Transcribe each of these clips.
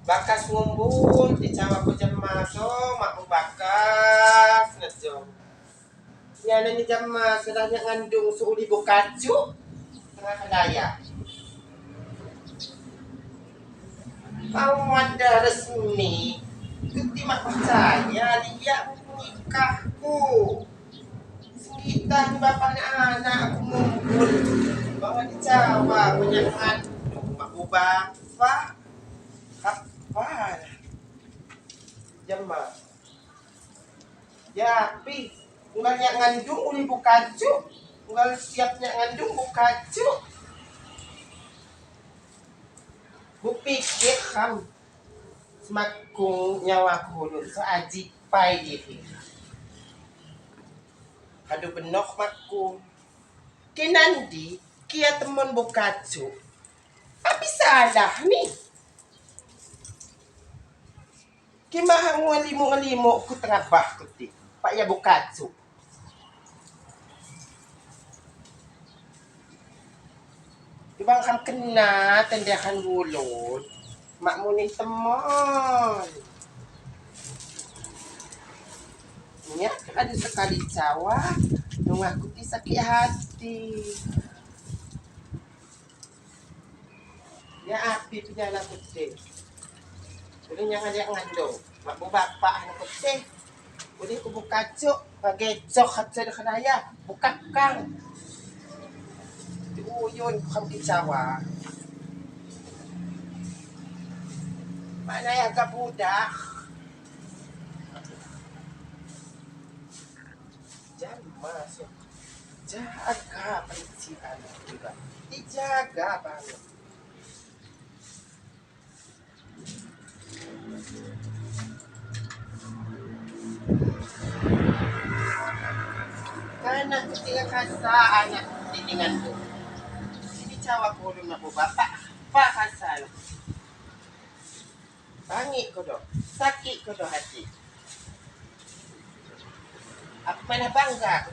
Bakas ngumbul dicawa ko jama so mak bakas ngejong. Nyana ni jama sudah nyak ngandung suuli bukacu tengah kedaya. Mau ada resmi keti mak percaya liak nikahku. Senggitah ni bapak anak aku ngumpul. Bawa dicawa banyak ngandung mak bapak. Apa jama? Ya, pi unggal nyak ngandung uli bukacu, unggal siap nyak ngandung bukacu. Bu pikir kam semakung nyawa aku hulun so aji pai diri. Aduh benok maku. Kinandi kia temen bukacu. Tapi salah ni. Kimaha ngalimo-ngalimo ku tengah kuti. Pak ya bukacu. Ibang kam kena tendekan bulun. Mak muni temon. Nya ada sekali cawa nung aku ti sakit hati. Ya api punya anak kuti. Boleh jangan dia ngandung. Mak bu bapak anak kuti. Boleh ku buka cuk, bagai cok kata dia kena ya, buka kang. Uyun kam kicawa. Mana yang agak budak? Jangan masuk. Jaga percikan juga. Dijaga banget. Karena ketika kasa anak tiningan tu. Ini cawa kulun nak bapak. Pak kasal. Bangit ko do. Sakit ko do hati. Aku mana bangga.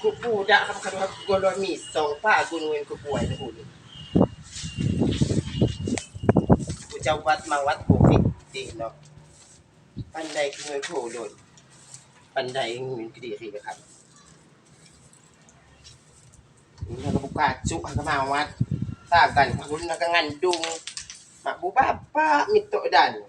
Ku budak kam kadu golo misong pa gunuin ku buai dahulu. Ku jawat mawat bukit di no. Pandai ku kulun. Pandai ngin kediri kan. Ini aku buka cuk aku mawat. Tagan aku nak ngandung. Mak bu bapak mitok dan.